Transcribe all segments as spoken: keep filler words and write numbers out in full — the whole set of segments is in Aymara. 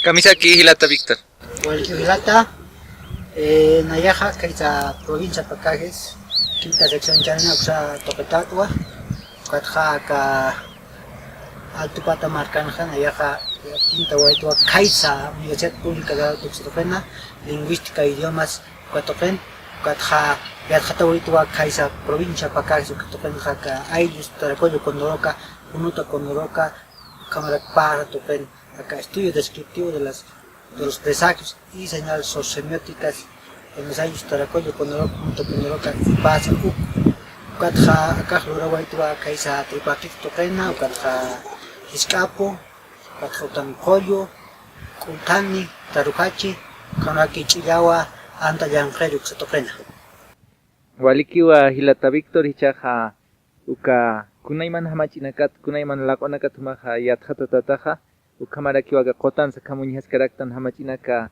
Kamisaki jilata Víctor. Walki jilata, eh, nayaxa kaysa provincia Pacajes, quinta sección Chalina uksa tuqitatwa, ukatxa aka Altupata markanxa nayaxa quinta waytwa kaysa Universidad Pública de Alto uksa tuqina, lingüística e idiomas uka tuqin, ukatxa yatxatawaytwa kaysa provincia Pacajes uka tuqinxa aka ayllu Taracollo Condoroca, Junuta Condoroca, ukhamarak para tuqin, aka estudio descriptivo de las, de los presagios y señales sociosemióticas en los ayllu Taracollo Condoroca, Junuta Condoroca y pasa uk. Ukatxa akax lurawaytwa kaysa tripartite tuqina, ukatxa Jisk'apu, ukatxa Utanqullu, K'ulthani, Tarujachi, ukhamaraki Ch'illawa, Anta Llanqiri uksa tuqina. Walikiwa jilata Víctor, jichhaxa uka kunayman jamach'inakat, kunayman laq'unakat jumaxa yatxatatataxa, ukhamarakiwa aka qutansa ukham uñjaskaraktan jamach'inaka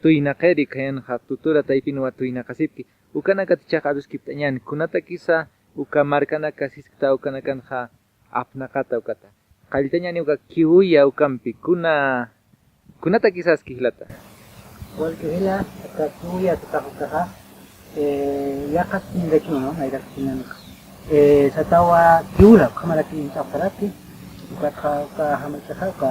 tuynaqiri, khayanxa tutura taypinwa tuynaqasipki. Ukanakat jichhaxa aruskipt'añäni, kunatakisa uka markanaka siskta ukanakanxa apnaqata ukata. Qalltañäni uka kiwuya ukampi, kuna, kunatakisaski jilata. Walki jila, aka kiwuya satax ukaxa, eh, yaqhas kinirakiw, ¿no? Nayrak kinan uka. Eh, satawa kiwula, ukhamaraki inch'axtaraki, ukatxa uka jamachaxa, uka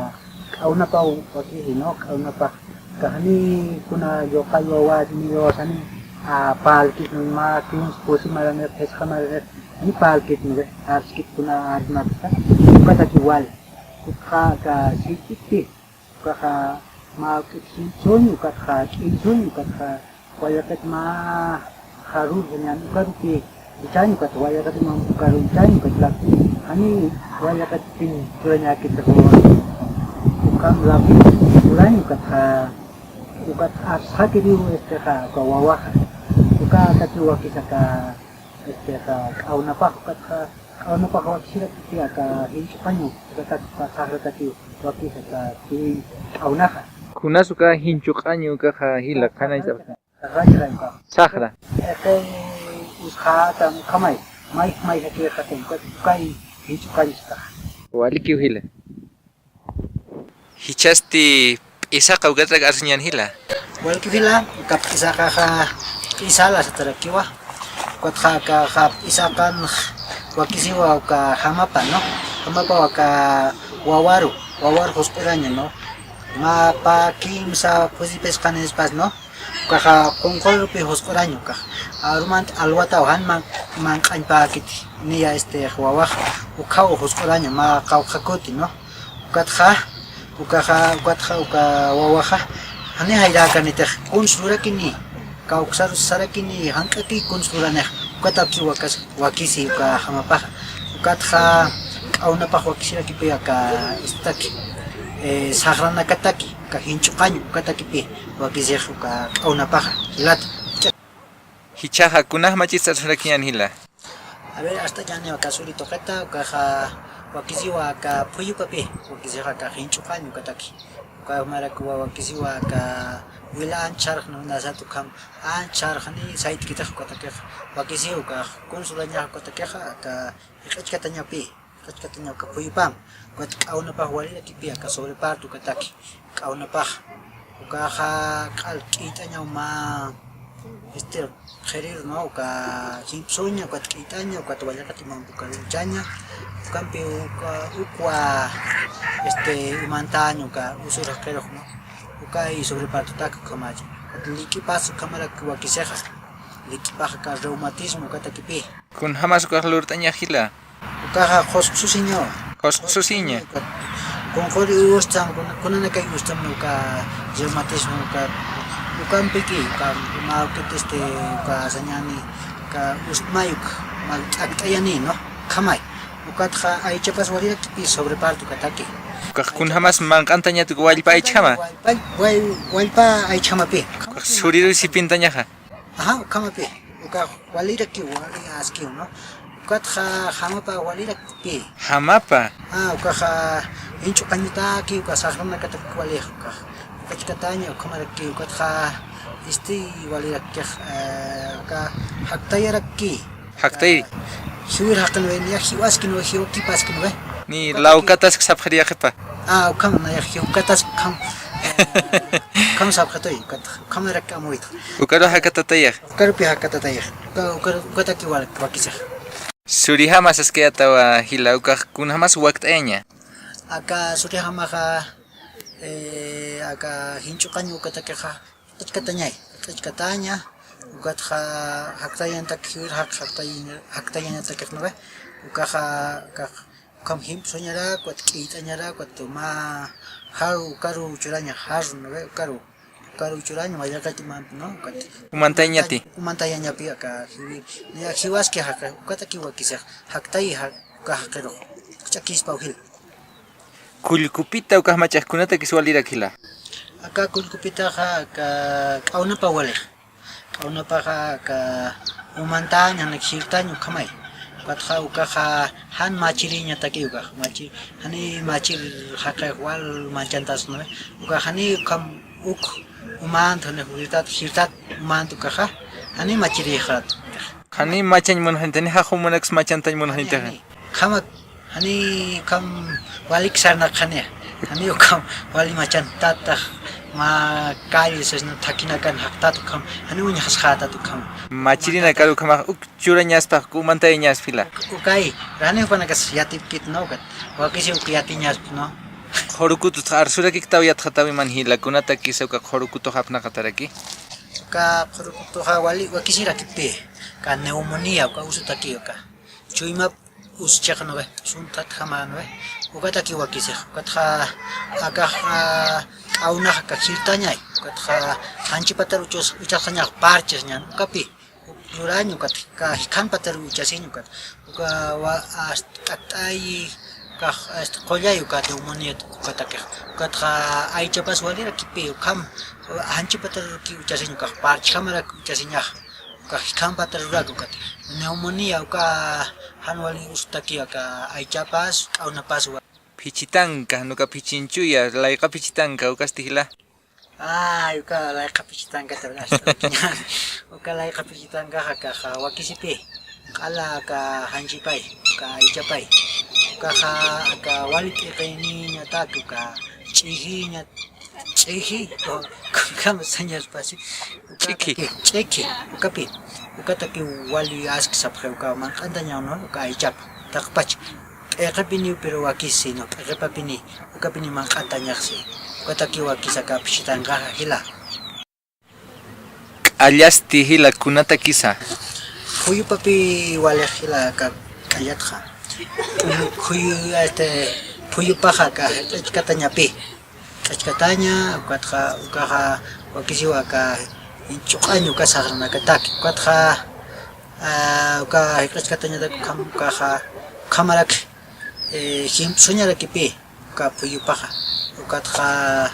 k'awnapaw wakisi, ¿no? K'awnapax, uka jani kuna yuqall wawa, ni wawasani, ah, parlkit, ¿no? Mä kiwuns pusi maranix, phisqa maranix, ni parlkit, ¿no? Arskit kuna arnatxa, ukataki wal. Ukxa aka siyk'iti, ukaxa mä k'it jich'uñ, ukatxa k'insuñ, ukatxa wayaqit mä jarur ñan ukarupi ichañ, ukat wayaqit mä ukaru ichañ, ukat lak, jani wayaqitpin churañäkit, ukham laki churañ, ukatxa, ukat arsakiriw, este, ja, uka wawaxa, uka, ukat wakisa aka, este, ja, k'awnapax, ukatxa k'awnapax wakisirakiti aka jinch'uqañu, ukatak uka saxratakiw wakisa aka kiwi k'awnaxa. Kunas uka jinch'uqañu ukaxa jila, qhanaysa. Saxra. Saxra. Eqe usxätam ukhamay, may, may, ukat ukay jinch'uqañu saxra. Walikiw jila. Jichhasti p'isaqa ukatrak arsuñän jila. Walki jila, uka p'isaqaxa p'isala satarakiwa. Ukatxa aka p'isaqan wakisiwa uka jamapa, ¿no? Jamapaw aka wawaru, wawaru jusq'uraña, ¿no? Mä pä kimsa phusi phisqanispas, ¿no? Ukaxa qunqurirupi jusq'uraña, ukaxa arumant alwataw jan man-, manq'añpäkiti, niya este wawaxa, ukhaw jusq'uraña mä qawqha kuti, ¿no? Ukatxa, ukaxa, ukatxa uka wawaxa, jani jayräkanitix kuns lurakini, kawksarus sarakini, jank'aki kuns luranix, ukatakiw wakas-, wakisi uka jamapaxa, ukatxa k'awnapax wakisirakipi aka istaki, eh, saxranakataki, aka jinch'uqañ ukatakipi wakisix uka k'awnapaxa, jilata. Jichhaxa, kuna jamachisti arsurakiñän jila. A ver, arst'añäni aka suri tuqita, ukaxa wakisiwa aka phuyupapi, wakisixa aka jinch'uqañ ukataki. Uka jumarakiwa wakisiwa aka wila anchhar, ¿no? Nasat ukham anchhar, jani saytkitix ukatakix. Wakisiw uka kuns lurañax ukatakixa, aka jik'achkatañapi. Kachkatañaw uka phuyupam, ukat k'awnapax walirakipi aka sobreparto ukataki, k'awnapax, ukaxa q'al k'iyt'añaw mä, este, qhirir, ¿no? Uka jimpsuña, ukat k'iyt'aña, ukat wayaqit imampi uka luchaña, ukampi uka, ukwa, este, umantaña, uka usur jaqirux, ¿no? Uka y sobrepartotak ukhamacha. Ukat lik'ipas ukhamarak wakisixa. Lik'ipax aka reumatismo ukatakipi. Kunjamas ukax lurt'añax jila. Ukaxa qusqsusiñawa. Qusqsusiña. Qunquri ustam, kuna-, kunanakay ustam uka reumatismo uka, ukampiki, uka mawkit este, uka sañani, uka ustmayuk, mal t'akt'ayani, ¿no? Ukhamay. Ukatxa aychapas walirakipi sobreparto ukataki. Ukax kunjamas manq'antañat uka wallpa aychjama. Wallpa, wall-, wallpa aychjamapi. Ukax suriru sipintañaxa. Ajá, ukhamapi. Uka walirakiw, wali askiw, ¿no? Ukatxa jamapa walirakipi. Jamapa. Ah, ukaxa jinch'uqañutaki, uka saxranakataki walix, ukax. Ukachkataña, ukhamaraki, ukatxa, este, walirakix, eh, uka jaktayaraki. Jaktay. Jiwir jaqin we, niya jiwaskin we, jiwkipaskin we. Ni lawkatask sapxiri yaqipa. Ah, ukham, naya jiwkatask ukham. Ukham sapxituy, ukat, ukhamarak amuytxa. Ukaru jakatatayix. Ukarupi jakatatayix. Uka, ukaru, ukataki wal, wakisix. Surjama saskayatawa jila, ukax kunjamas wakt'ayaña. Aka surjamaxa, eh, aka jinch'uqañ ukatakixa, q'ichkatañay, q'ichkataña, ukatxa jaktayañatak jiwir jaq, jaktay-, jaktayañatakix, ¿no ve? Ukaxa, ukax, ukham jimp'suñarak, ukat k'iyt'añarak, ukat mä jaru, ukaru churaña jaru, ¿no ve? Ukaru, ukaru churaña, mallaqatimampi, ¿no? Ukat. Umantayañati. Umantayañapi aka jiwi, niya jiwaski jaqi, ukataki wakisix, jaktay ja-, uka jaqirux, ch'akispaw jil. Kullkupita ukax mach'ax kunatakis walirak jila. Aka kullkupitaxa aka k'awnapa walix. K'awnapaxa aka umantañ, janak jirtañ ukhamay. Ukatxa ukaxa jan machiriñataki ukax. Machi-, jani machir jaqix wal manchantas, ¿no ve? Ukax jani ukham uk umant, janak jirtat, jirtat umant ukaxa. Jani machirixat. Jani machañ munxanit, jani jaxu munaks machantañ munxanit. Jani, jani. Ukhama, jani ukham walik sarnaqxaniya. Jani ukham wali machantatax mä calle sasna thakinakan jaqtat ukham. Jani uñjasxätat ukham. Machirinakar ukhamax uk churañaspax, umantayañaspa jila. Ukay, jani jupanakas yatipkit, ¿no? Ukat. Wakisi uk yatiñaspa, ¿no? Qhurukutut arsurakiktaw yatxatawiman jila, kunatakisa uka qhurukutux apnaqataraki. Uka qhurukutuxa wali, wakisirakipi. Uka neumonía, uka usutaki uka. Chuymap usuchix, ¿no ve? Sunthatjama, ¿no ve? Ukataki wakisix. Ukatxa akax, ah, k'awnax aka jirtañay. Ukatxa janchipatar uchas-, uchasxañax parches ñan. Ukapi. Lurañ ukat, aka jikhanpatar uchasiñ ukat. Uka wa, hasta t'akt'ayi, ukax, hasta qullay uka neumonía ukatakix. Ukatxa aychapas walirakipi, ukham, janchipatar uchasiñ ukax, parchjamarak uchasiñax. Uka jikhanpatar urak ukat. Neumonía uka jan wali usutaki aka aychapas, k'awnapas wa. Phichitanka, jan uka phichinchuya, layqa phichitanka, ukasti jila. Ay, uka layqa phichitankatar, uka layqa phichitankaxa, akaxa wakisipi. Q'ala aka janchipay, uka aychapay. Ukaxa aka wali p'iqiniñatak, uka ch'ijiña, ch'iji, o, ¿cómo se llama? Ch'ikhi. Ch'ikhi, ukapi. Ukataki wali aski sapxi, uka manq'antañaw, ¿no? Uka aychapa, taqpach. P'iqipiniw, pero wakisi, ¿no? P'iqipapini, ukapini manq'antañaxsi. Ukataki wakisa aka phichitankaxa jila. K'allasti jila, kunatakisa. Phuyupapi walix jila aka k'allatxa. Phuyu, este, phuyupaxa aka jik'achkatañapi. Jik'achkataña, ukatxa, ukaxa wakisiwa aka jinch'uq'añ uka saxranakataki. Ukatxa, ah, uka jik'achkatañatak ukham, ukaxa, ukhamarak, eh, jimp'suñarakipi. Uka phuyupaxa, ukatxa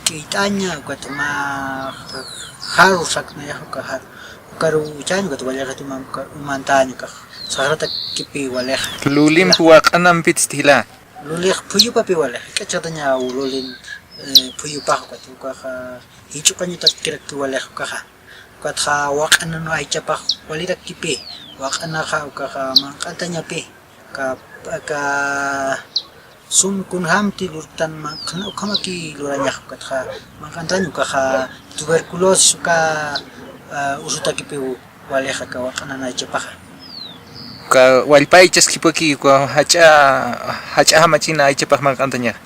k'iyt'aña, ukat mä jaru saknayax, uka jaru, ukaru uchañ, ukat waliqat uman-, uka umantañ, ukax saxratakipi walixa. Lulimp waq'anampitsti jila. Lulix phuyupapi walixa, jik'achkataña lulin, eh, phuyupax, ukat ukaxa jinch'uqañutakiraki walixa ukaxa. Ukatxa waq'anan aychapax walirakipi, waq'anaxa ukaxa manq'antañapi. Aka, aka sum kunjamti lurktan manq'ana ukhamaki lurañax, ukatxa manq'antañ ukaxa tuberculosis uka, ah, usutakipiw walixa aka waq'anan aychapaxa. Uka wallpa aychas khipaki uka jach'a, jach'a jamachina aychapax manq'antañax.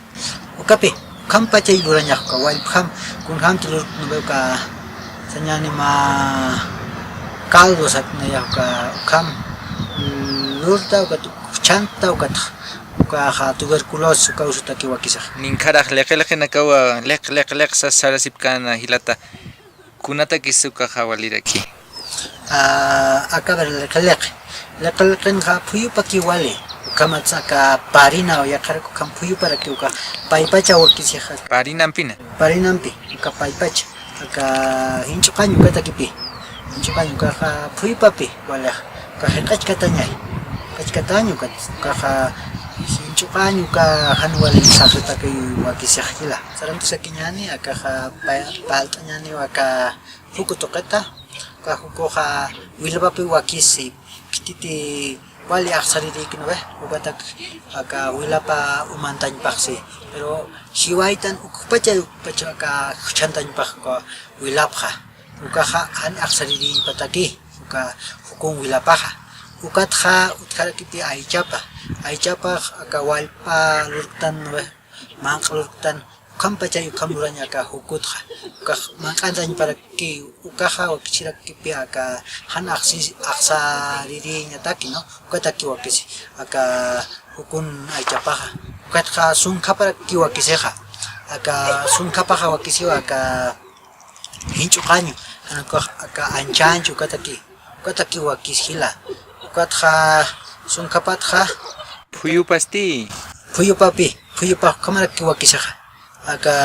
Ukapi, ukhampachay lurañax uka wallpjam, kunjamti lurktan uka sañäni mä caldo saknayax uka, ukham, mm, lurta ukat, chhanta ukat, ukaxa tuberculosis uka usutaki wakisax. Ninkharax liqi liqinakawa, liq, liq, liq sas sarasipkäna jilata. Kunatakis ukaxa waliraki. Ah, aka ver, liqi liqi. Liqi liqinxa phuyupaki wali. Ukhamatsa aka parina, yaqharak ukham phuyuparaki uka paypacha wakisixa. Parinampina. Parinampi, uka paypacha. Aka jinch'uqañ ukatakipi. Jinch'uqañ ukaxa phuyupapi walixa. Uka jik'achkatañay. Jik'achkatañ ukat, ukaxa jinch'uqañ uka jan wali saxratakiw wakisixa jila. Sarantasakiñäni, akaxa pa-, palt'añäniw aka juku tuqita, uka jukuxa wilapapi wakisi, khititi wali axsarirïki, ¿no ve? Ukatak aka wilapa umantañpaxsi, Pero jiwaytan ukpacha, ukpacha aka juchantañpax uka wilapxa. Ukaxa jan axsaririñpataki, uka jukun wilapaxa. Ukatxa utjarakipi aychapa. Aychapax aka wallpa lurktan, manq'a lurktan, ukhampachay ukham lurañ aka jukutxa. Ukax manq'antañparaki, ukaxa wakisirakipi aka jan axsi-, axsaririñataki, ¿no? Ukataki wakisi, aka jukun aychapaxa. Ukatxa sunkhaparakiw wakisixa. Aka sunkhapaxa wakisiwa aka jinch'uqañu, jan ukax aka anchanchu ukataki. Ukataki wakis jila. Ukatxa sunkhapatxa. Phuyupasti. Phuyupapi, phuyupax ukhamarakiw wakisixa. Aka,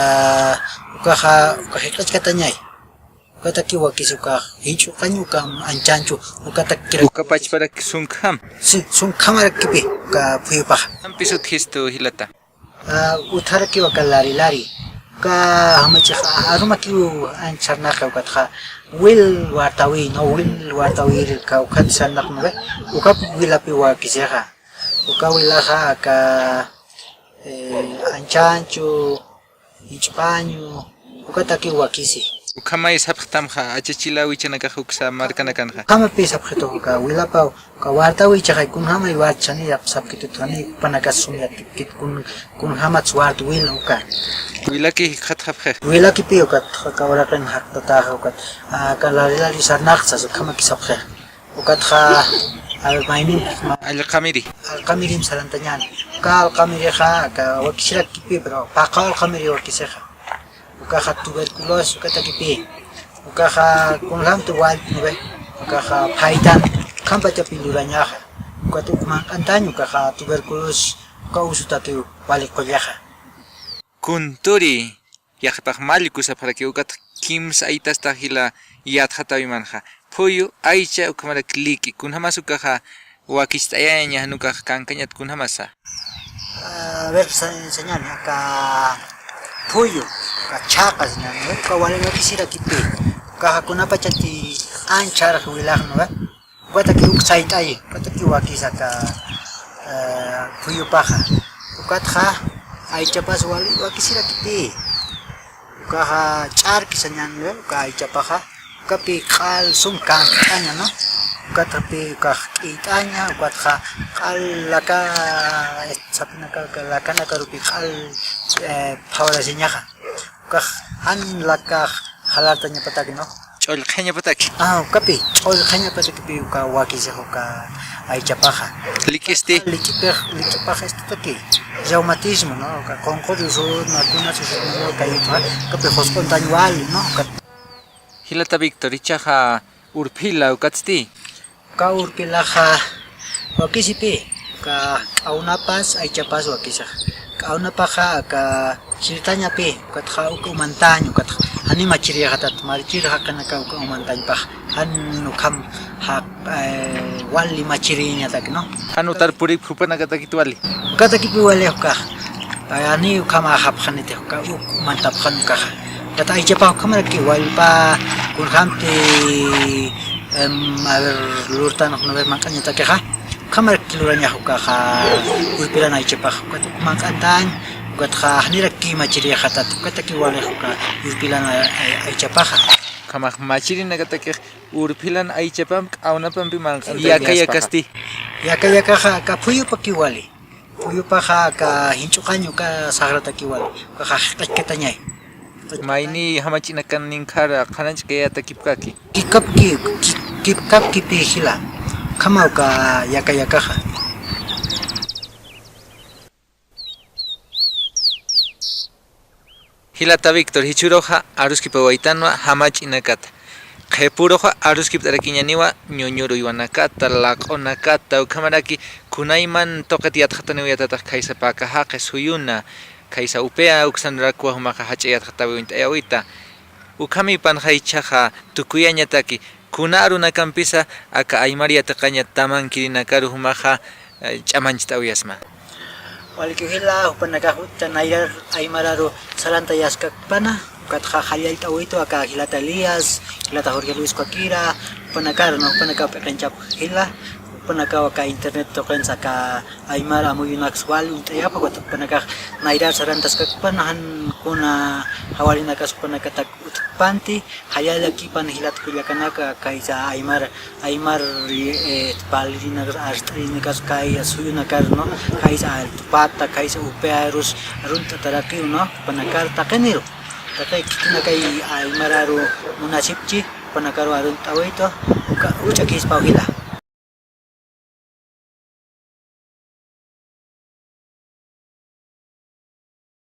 ukaxa, uka jik'achkatañay. Ukataki wakis uka jinch'uqañ uka anchanchu, ukataki. Uka pachparak sunkham. Sí, sunkhamarakipi, uka phuyupaxa. Ampis utjistu jilata. Ah, utjarakiw aka lari lari. Uka jamachix arumakiw ancha sarnaqi ukatxa. Wil wartawi, ¿no? Wil wartawir kawkhat sarnaqnure. Uka wilapi wakisixa. Uka wilaxa aka, eh, anchanchu, ich'pañu, ukatakiw wakisi. Ukhamay sapxtamxa, achachilaw ichanakax uksa markanakanxa. Ukhamapï sapxitu, uka wilapaw, uka wartawi ichaxay kunjamay warchani, yap sapkitut jani, jupanakas sum yatipkit kun, kunjamats wart wil uka. Wilaki jikxatxapxix. Wilakipï ukat, uka uraqin jaqtataxa ukat, aka lari lari sarnaqsas, ukhamaki sapxix. Ukatxa, a ver, maynin, ma- Allqamiri. Allqamirim sarantañäni. Uka allqamirixa, aka wakisirakipi, pero paqaw allqamiri wakisixa. Ukaxa tuberculosis, ukatakipï. Ukaxa, kunjamti wallpni, ¿ve? Ukaxa, phaytan, ukhampachapï lurañaxa. Ukat uk manq'antañ, ukaxa, tuberculosis, uka usutakiw wali qullaxa. Kunturi, yaqhipax mallku sapxaraki, ukat kimsa aytastax jila yatxatawimanxa. Phuyu, aycha, ukhamarak liki. Kunjamas ukaxa wakicht'ayaña, jan ukax kankañat kunjamasa. A ver, sa-, señal, aka phuyu, aka chhaqa, señal, ¿no? Uka wali wakisirakipï. Ukaxa kunapachati ancharax wilaxnu, ¿ve? Ukataki uk sayt'ayi, ukataki wakisa aka, eh, phuyupaxa. Ukatxa aychapas wali wakisirakipï. Ukaxa ch'arki sañan, ¿ve? Uka aychapaxa. Ukapi q'al sum kanqt'aña, ¿no? Ukatapï ukax k'iyt'aña, ukatxa q'al laka, eh, sapinaka, lakanakarupi q'al, eh, phawrasiñaxa. Ukax jan lakax jalartañapataki, ¿no? Ch'ullqhañapataki. Ah, ukapi, ch'ullqhañapatakipi uka wakisix uka aychapaxa. Lik'isti. Lik'ipix, lik'ipax estataki. Reumatismo, ¿no? Uka qunquri usuw, makunas usuw, ¿no? Uka yutxa, ukapi qusquntañ wali, ¿no? Uka. Jilata Víctor, ichaxa urphila ukatsti. Uka urpilaxa wakisipï, uka k'awnapas aychapas wakisixa. K'awnapaxa aka chirtañapï, ukatxa uk umantañ, ukatxa jani machirïxatat, marchir jaqinaka uk umantañpax, jan ukham jaq, eh, wali machirïñatak, ¿no? Jan utar purip jupanakatakit wali. Ukatakipï wali ukax. Jani ukham ajapxaniti uka uk umantapxan ukaxa. Ukat aychapax ukhamaraki wallpa kunjamti, em, a ver, lurtan una vez manq'añatakixa. Ukhamaraki lurañax ukaxa urpilan aychapax. Ukat uk manq'antañ, ukatxa janiraki machirïxatat. Ukataki walix uka urpilan ay-, ay-, aychapaxa. Ukhamax machirinakatakix urpilan aychapamp k'awnapampi manq'antañ. Yaka yakasti. Yaka yakaxa aka phuyupaki wali. Phuyupaxa aka jinch'uqañ uka saxrataki wali, ukaxa jik'achkatañay. Mayni jamach'inakan ninkhara qhananch'kayatakipkaki. Kipkapki, ki-, kipkapkipi jila, ukhama uka yaka yakaxa. Jilata Víctor, jichhüruxa aruskipawaytanwa jamach'inakata. Qhipuruxa aruskipt'arakiñaniwa ñuñur uywanakata, laq'unakata, ukhamaraki kunayman tuqit yatxataniw yatatax khaysa paka jaqi, suyuna, khaysa upia uksan rakwa jumaxa jach'a yatxatawi uñt'ayawita. Ukhamipanxa ichhaxa tukuyañataki, kuna arunakampisa aka aymar yatiqaña tamankirinakaru jumaxa, eh, ch'amancht'awiyasma. Walikiw jila, jupanakax uta nayrar aymararu sarantayaskakpana, ukatxa jallallt'awitu aka jilata Elías, jilata Jorge Luis Cuaquira, jupanakar, ¿no? Jupanakaw p'iqinchap jila, Jupanakawa aka internet tuqinsa aka aymar amuyunaks wal uñt'ayapxi, ukat jupanakax nayrar sarantaskakpan, jan kuna jawarinakas jupanakatak utjkpanti, jallalla kipan jilat kullakanaka, kaysa aymar, aymar, eh, parlirinakas, arst'arinakas, kay suyunakar, ¿no? Kaysa Altupata, kaysa Upiarus, arunt'atarakiw, ¿no? Jupanakar taqiniru. Taqi khitinakay aymar aru munasipchi, jupanakaru arunt'awitu, uka, uch'akispaw jila.